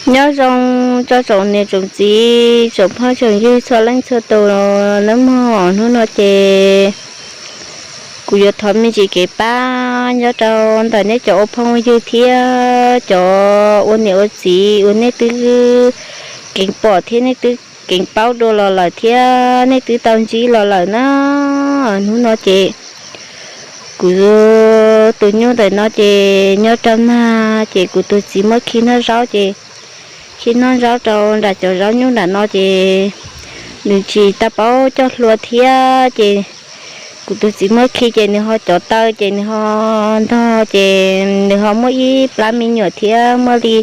Nyob zoo tsoom niam tsoom txiv, tsoom phooj tsoom ywg txhua leej txhua tus nawb mog. Hnub no ces kuv yuav thov me ntsis kev pab nyob rau ntawm nej cov ua phooj ua ywg thiab cov ua niam ua txiv uas nej twb keev pom thiab nej twb keev paub dua los lawm thiab nej twb tau ntsib los lawm na. Hnub no ces kuv tus nyuj ntawm no ces nyob rau nag ces kuv tus txiv muab khi noj zaub ces khi noj zaub rau nram cov zaub nyuj nram no ces nws tsis tau paub coj hlua thiab ces kuv tus txiv muab khi ces nws ho cov taw ces nws ho ntog ces nws ho muaj ib plab me nyuam thiab muaj li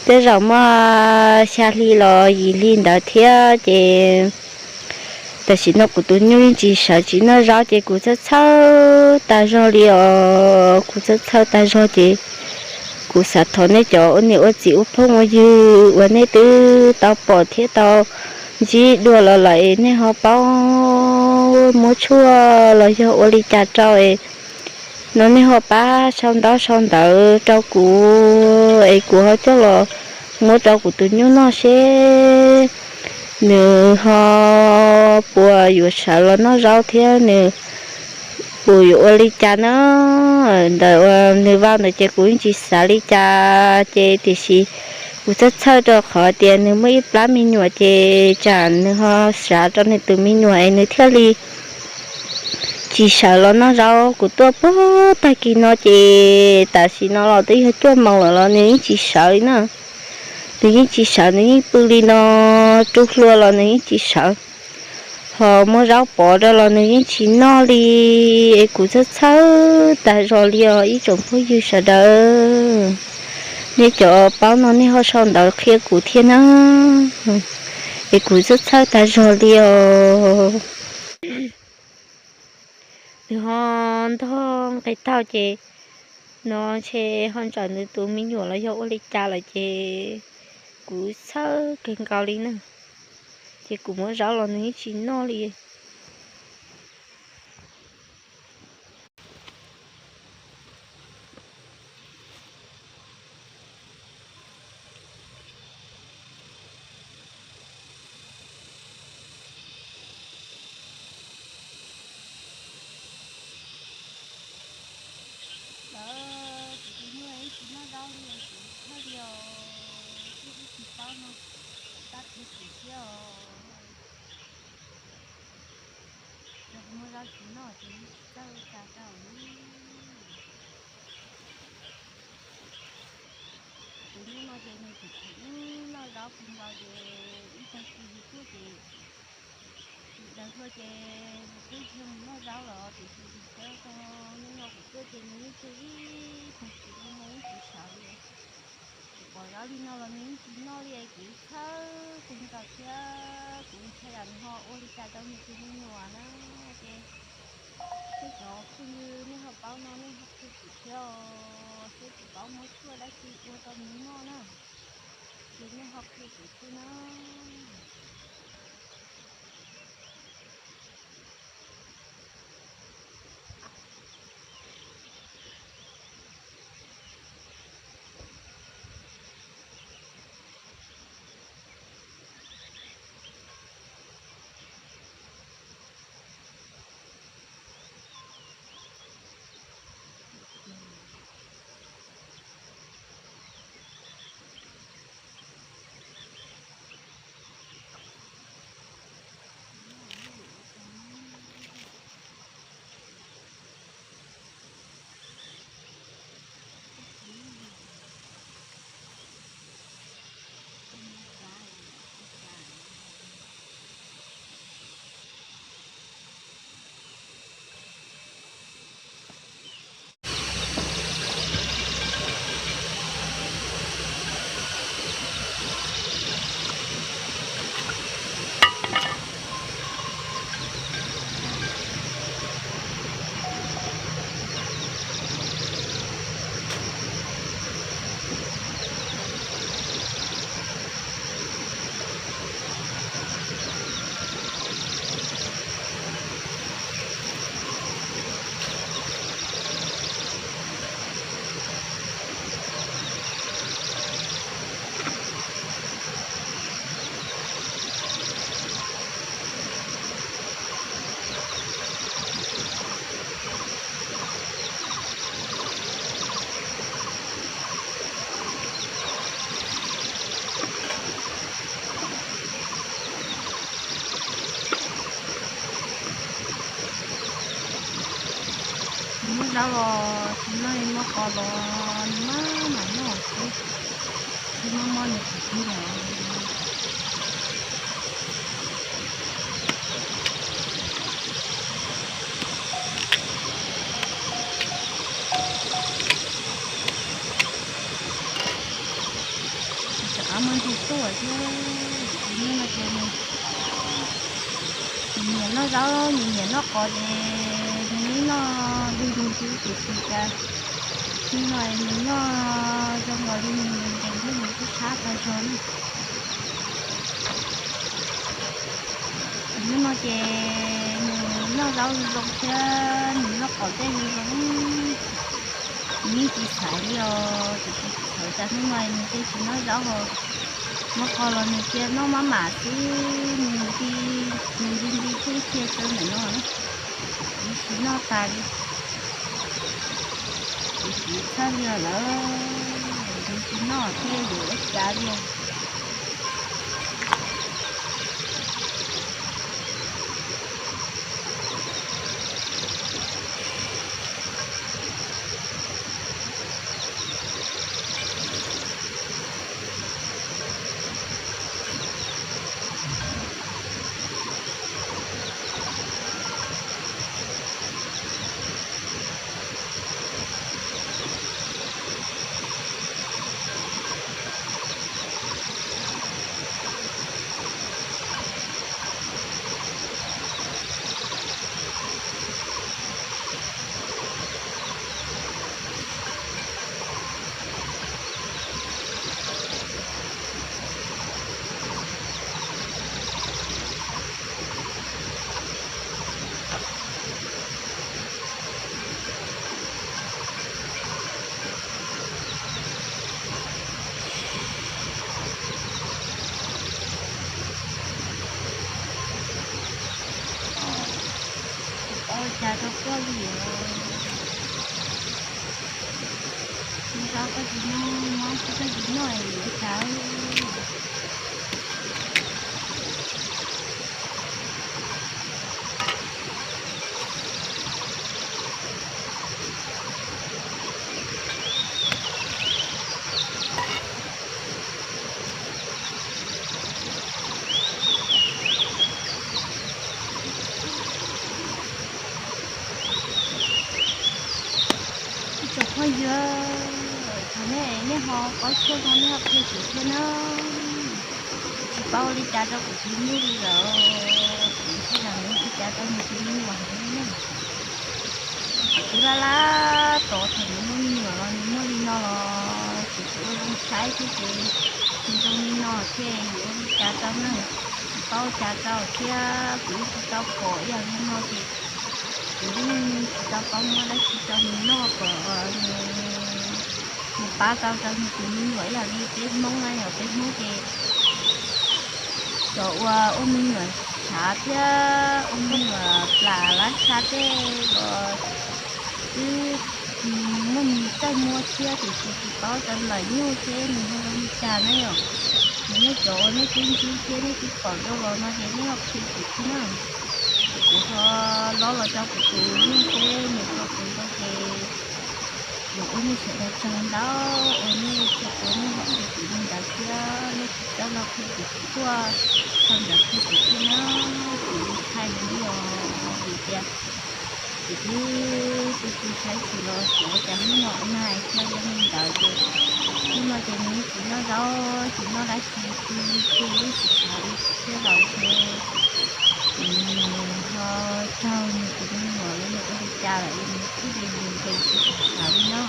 tej zaum muaj xya hli los yim hli ntawd thiab ces tam sim no kuv tus nyuj yeej tsis sawv tsis noj zaub ces kuv txhawj txhawj tas zog li os. Kuv txhawj txhawj tas zog ces kuv xav thov nej cov ua niam ua txiv ua phooj ua ywg uas nej twb tau pom thiab tau ntsib dua los lawm es nej ho paub muab tshuaj los yog ua li cas rau es no nej ho pab sau ntaub sau ntawv rau kuv es kuv ho coj los muab rau kuv tus nyuj noj seb nws ho puas yuav sawv los noj zaub thiab nws puas yuav ua li cas na. Ntawm nws vau ntawd ces kuv yeej tsis xav li cas ces tiam sis kuv txhawj txhawj rau qhov tias nws muaj ib plab me nyuam ces tsam nws ho sawv rau nws tus me nyuam es nws thiaj li tsis sawv los noj zaub. Kuv tuaj puag tag kis no ces tam sim no los twb yog cuaj moos lawm los nws yeej tsis sawv li na. Nws yeej tsis sawv, nws yeej pw li no, rub hlua los nws yeej tsis sawv. Ho muab zaub pov rau los nws yeej tsis noj li. Es kuv txhawj txhawj tas zog li os ib tsoom phooj ywg sawv daws. Nej cov paub no nej ho sau ntawv qhia kuv thiab na. Es kuv txhawj txhawj tas zog li os. Nws ho ntog nqis taug ces no ntshe ho ntsawm nws tus me nyuam los yog ua li cas lawm ces kuv txhawj kawg nkaus li na. Ces kuv muab zaub los nws yeej tsis noj li. Lawv kuv tus nyuj ib tsis noj zaub li, kuv txhawj li os, twb ib tsis paub no, tab qhia kuv thiab os. Yog kuv muab zaub tsis noj ces txawj tas tau li. Tus nyuj no ces nws tseem tseem ib noj zaub kawg nkaus ces ib tag kis yus tuaj ces yus daws hlua ces yus twb yog mus noj zaub los tiam sis yus txawj tau hnub no kuv tuaj ces nws yeej tseg ib tag kis li no yeej tsis sawv li. Kuv pom zaub li no los nws yeej tsis noj li es kuv txhawj kawg nkaus thiab kuv ntshai yam nws ho ua li cas rau nws tus me nyuam na. Ces nej cov phooj ywg nej ho paub no nej ho qhia kuv thiab os, seb kuv paub muab tshuaj dab tsi ua rau nws noj na. Ces nej ho qhia kuv thiab na. Tau los tsis noj li, muab qos los nws maj mam noj xwb, tsis mob mob nws tus tib lawm. Rov qab muaj ntsis tuaj thiab, hnub no ces nws nyiam noj zaub, nws nyiam noj qos ces nws noj lig lig xwb, tiam sis cas hnub no nws noj zoo nkaus li nws nkees thiab nws twb sab tag zog na. Hnub no ces nws noj zaub zoo zoo thiab nws noj qos tej zoo zoo, nws yeej tsis xaiv li os, tiam sis txawm cas hnub no nws thiaj tsis noj zaub hos, muab qos los nws cia noj maj mam xwb, nws nti, nws nti nti thiab cia tsawv ntawm no na, nws tsis noj tas li. Kuv tsis txhawj li lawm, nws tsis noj thiab yuav ua cas li. Tsis paub ua cas rau koj li os. Nyob koj tsis noj, mob koj tsis noj yuav ua cas. Ib tsoom phooj ywg, thaum nej, nej ho paub tshuaj no nej ho qhia kuv thiab na. Tsis paub ua li cas rau kuv tus me nyuam li lawm, kuv thiaj li ua li cas rau nws tus me nyuam heev li na. Kuv twb laj laj tos thaum nws muaj me nyuam los nws muaj li no los kuv tsis ua zoo saib thiab ces nws zoo li no thiaj yuav ua li cas rau na. Tsis paub ua cas rau thiab kuv yeej tsis tau pom ib yam li no ces kuv yeej tsis tau paub muab dab tsi rau nws noj kom nws, nws pab tau rau nws tus me nyuam ib yam li peb Hmoob na yom, peb Hmoob ces cov uas ua me nyuam tshav thiab ua me nyuam plam lab tsha tej los twb muaj nws txawj muaj thiab tiam sis tsis paub rau lawm nyuj thiab nws ho zoo li cas na yom. Nws nej cov uas nej twb ntsib thiab nej twb pom dua los no ces nej ho qhia kuv thiab na. Kuv ho lob los rau kuv tus nyuj thiab nws tau kuv zoo ces kuv ua nej sawv daws tsaug ntau uas nej txhua tus nej ho qhia kuv li ntawd thiab nej tsis txawj los qhia kuv tuaj txog ntawd qhia kuv thiab na. Kuv ntshai heev li os vim tias kuv twb tu tu siab tsis los xyov cas hnub no ua nag hais tias zoo li ntawd ces hnub no ces nws tsis noj zaub tsis noj dab tsi, tu li tu li tsis xav li thiab los ces kuv ho tsaug nws tus me nyuam los nws ua li cas lawm nws thiaj li nkees tsis xav li no.